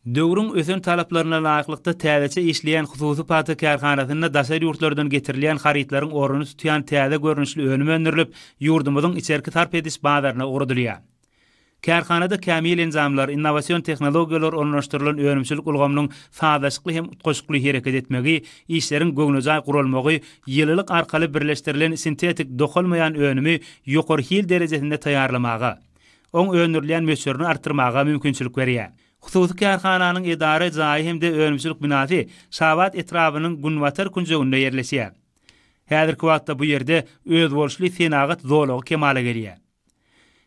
Döwrüň ösen talaplaryna laýyklykda täzeçe işleýän hususy pagta kärhanasynda daşary ýurtlardan getirilýän harytlaryň ornuny tutýan täze görnüşli önüm öndürilip, ýurdumyzyň içerki sarp ediş bazaryna ugradylýar. Kärhanada kämil enjamlar, innowasion tehnologiýalar ornaşdyrylan önümçilik ulgamynyň sazlaşykly hem utgaşykly hereket etmegi, işleriň göwnejaý guralmagy ýylylyk arkaly birleşdirilen sintetik dokalmaýan önümi ýokary hil derejesinde taýýarlamaga, oň öndürilýän möçberini artdyrmaga mümkinçilik berýär. Hususy kärhananyň edara jaýy hem-de önümçilik binasy Şabat etrabynyň günbatar künjeginde ýerleşýär. Häzirki wagtda bu ýerde özboluşly senagat zolagy kemala gelýär.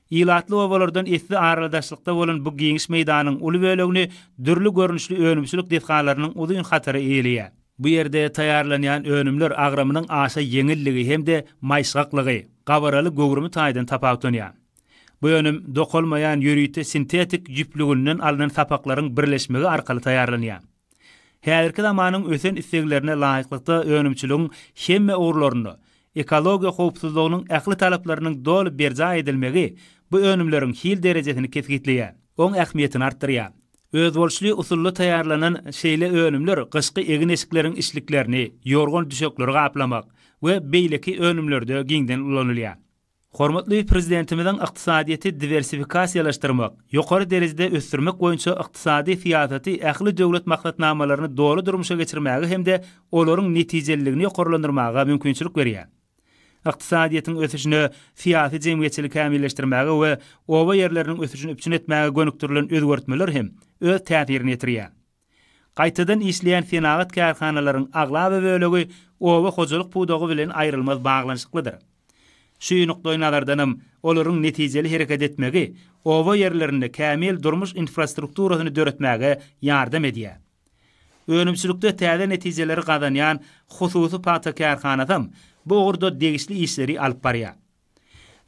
Ilatly obalardan esli araladaşlykda bolan bu giňiş meýdanyň uly bölegini dürli görnüşli önümçilik desgalarynyň uzyn hatary eýeleýär. Bu ýerde taýýarlanýan önümler agramynyň aşa ýeňilligi hem-de maýyşgaklygy, gabaraly göwrümi taýdan tapawutlanýar. Bu önüm dokalmaýan ýörite sintetik ýüplüginden alnan sapaklaryň birleşmegi arkaly taýýarlanýar. Häzirki zamanyň ösen isleglerine laýyklykda önümçiligiň hemme ugurlarynda ekologiýa howpsuzlygynyň ähli talaplarynyň doly berjaý edilmegi bu önümleriň hil derejesini kesgitleýär, oň ähmiýetini artdyrýar. Özboluşly usulda taýýarlanan şeýle önümler gyşky egin-eşikleriň içliklerini, ýorgan-düşekleri gaplamak we beýleki önümlerde giňden ulanylýar. Hormatly Prezidentimiziň ykdysadyýeti diwersifikasiýalaşdyrmak, ýokary derejede ösdürmek boýunça ykdysady syýasaty ähli döwlet maksatnamalaryny doly durmuşa geçirmäge hem-de olaryň netijeliligini ýokarlandyrmaga mümkinçilik berýär. Ykdysadyýetiň ösüşine syýasy-jemgyýetçilik kämilleşdirmäge we oba ýerleriniň ösüşini üpjün etmäge gönükdirilen özgertmeler hem öz täsirini ýetirýär. Gaýtadan işleýän senagat kärhanalaryň aglaba bölegi oba hojalyk pudagy bilen aýrylmaz baglanyşyklydyr. Şu nukdaýnazardanam olaryň netijeli hereket etmegi oba ýerlerinde kämil durmuş infrastrukturasyny döretmäge ýardam edýär. Önümçilikde täze netijeleri gazanýan hususy pagta kärhanasam bu ugurda degişli işleri alyp barýar.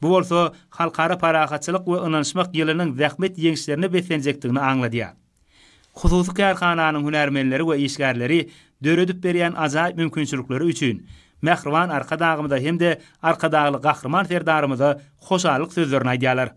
Bu bolsa Halkara parahatçylyk we ynanyşmak ýylynyň zähmet ýeňişlerine beslenjekdigini aňladýar. Hususy kärhananyň hünärmenleri we işgärleri döredip berýän ajaýyp mümkinçilikleri üçin mähriban Arkadagymyza hem-de Arkadagly Gahryman Serdarymyza hoşallyk sözlerini aýdýarlar.